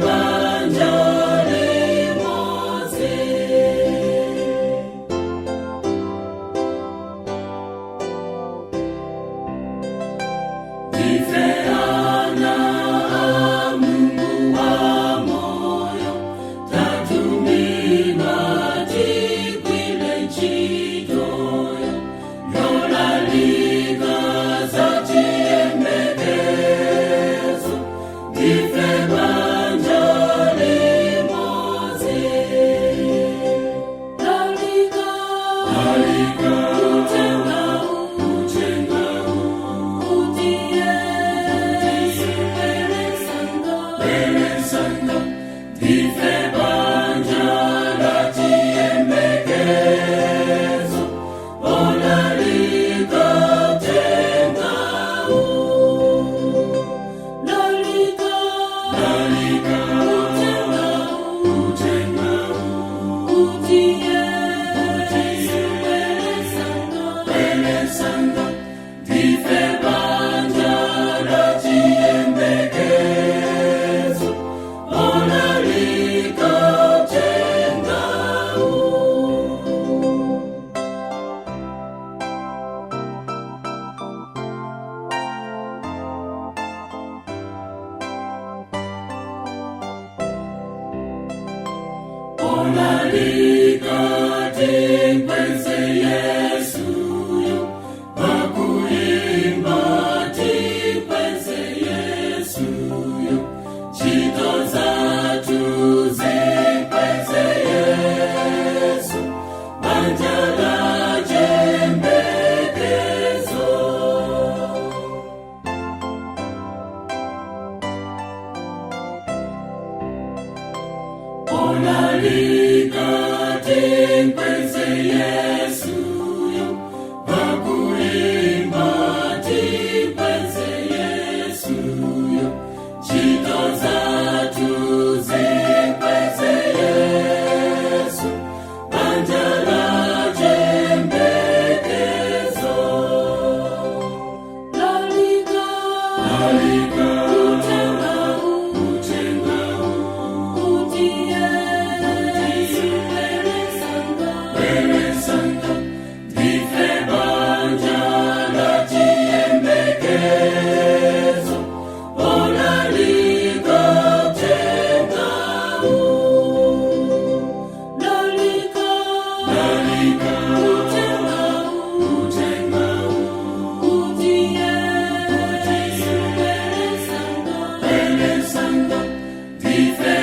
banja limodzi. Ndife ana a Mulungu wa moyo, tatumidwa tigwire ntchitoyo, yolalika za chiyembekezo. Ndife banja limodzi. Lalika, lalika, uthenga, uthenga, kuti Yesu bwere msanga, bwere msanga. Ndife banja la chiyembekezo, olalika uthenga. Lalika, lalika, uthenga, uthenga, kuti Yesu bwere msanga, bwere msanga. Ndife banja la chiyembekezo, olalika uthenga. Olalika timkweze Yesuyo, pakuimba timkweze Yesuyo, ntchito zathu zikweze Yesu, banja la chiyembekezo. Olalika timkweze Yesuyo, pakuimba timkweze Yesuyo, ntchito zathu zikweze Yesu, banja la chiyembekezo. Lalika, lalika, uthenga, uthenga, kuti Yesu bwere msanga, bwere msanga. Ndife banja la chiyembekezo, olalika uthenga. Lalika, lalika, uthenga, uthenga, kuti Yesu bwere msanga, bwere msanga. Ndife